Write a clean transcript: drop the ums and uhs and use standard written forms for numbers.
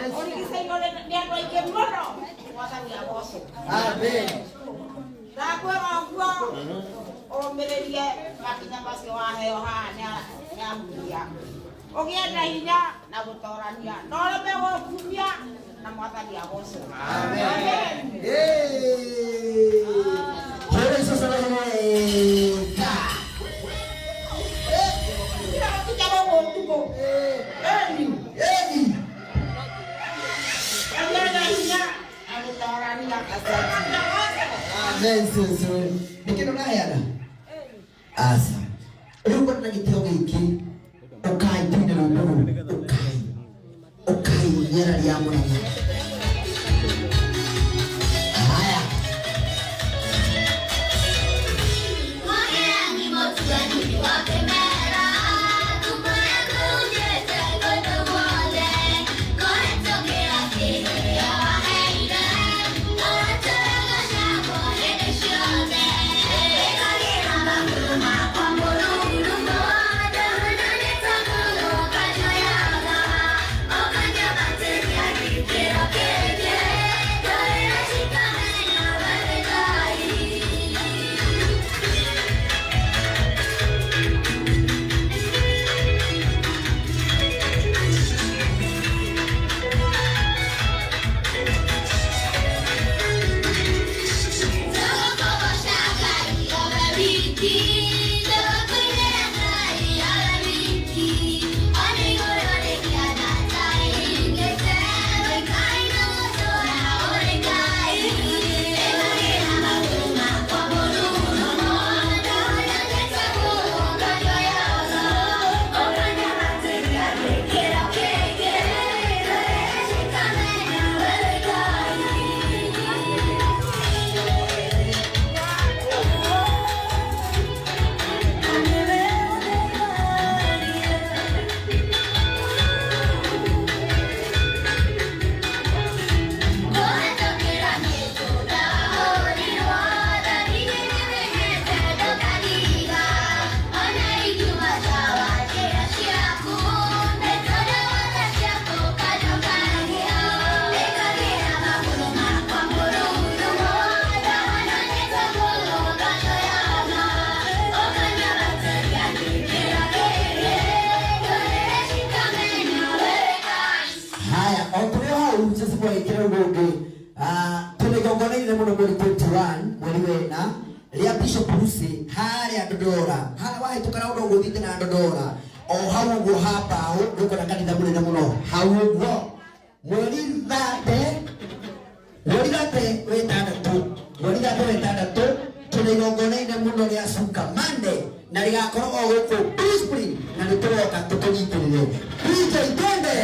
Ũrigicainwo nĩ andũ aingĩ mũno. Mwathani agocwo. Amen. Ndakwĩra ũguo ũrũmĩrĩrie makinya macio waheo haha nĩ ahuria. Ũgĩe na hinya na gũtorania na ũreme gũkumia na Mwathani agocwo. Amen. Hey. Hũra icoco wega. Kira gũkinya gũkũ ũtukũ. Eni. Eni. Ũgĩe na hinya na gũtorania. Mwathani agocwo. Amen cũcũ. Nĩ kĩndũ ũraheana? Aca. Rĩu ngona na gĩtĩo gĩkĩ ũkai tuine rwĩmbo rũu ũkai ũkai rĩera rĩa Mũrang'a. Haya. Haya, o tũrĩ o hau cũcũ gwagĩkĩra rũgũ ũngĩ tũrĩ igongona inene mũno mweri 21 mweri wena rĩa Bishop Lucy harĩa Ndondora harĩa wahĩtũka na ũndũ ũguo ũthiĩte na Ndondora o hau ũguo ha mbaũ nĩũkona kanitha mũnene mũno hau ũguo mweri thate mweri thate wetandatũ mweri thate wetandatũ tũrĩ igongona inene mũno rĩa Suka Monday na rĩgakorwo o gũkũ Blue Spring na nĩtũroka tũkũnyitĩrĩre DJ twende.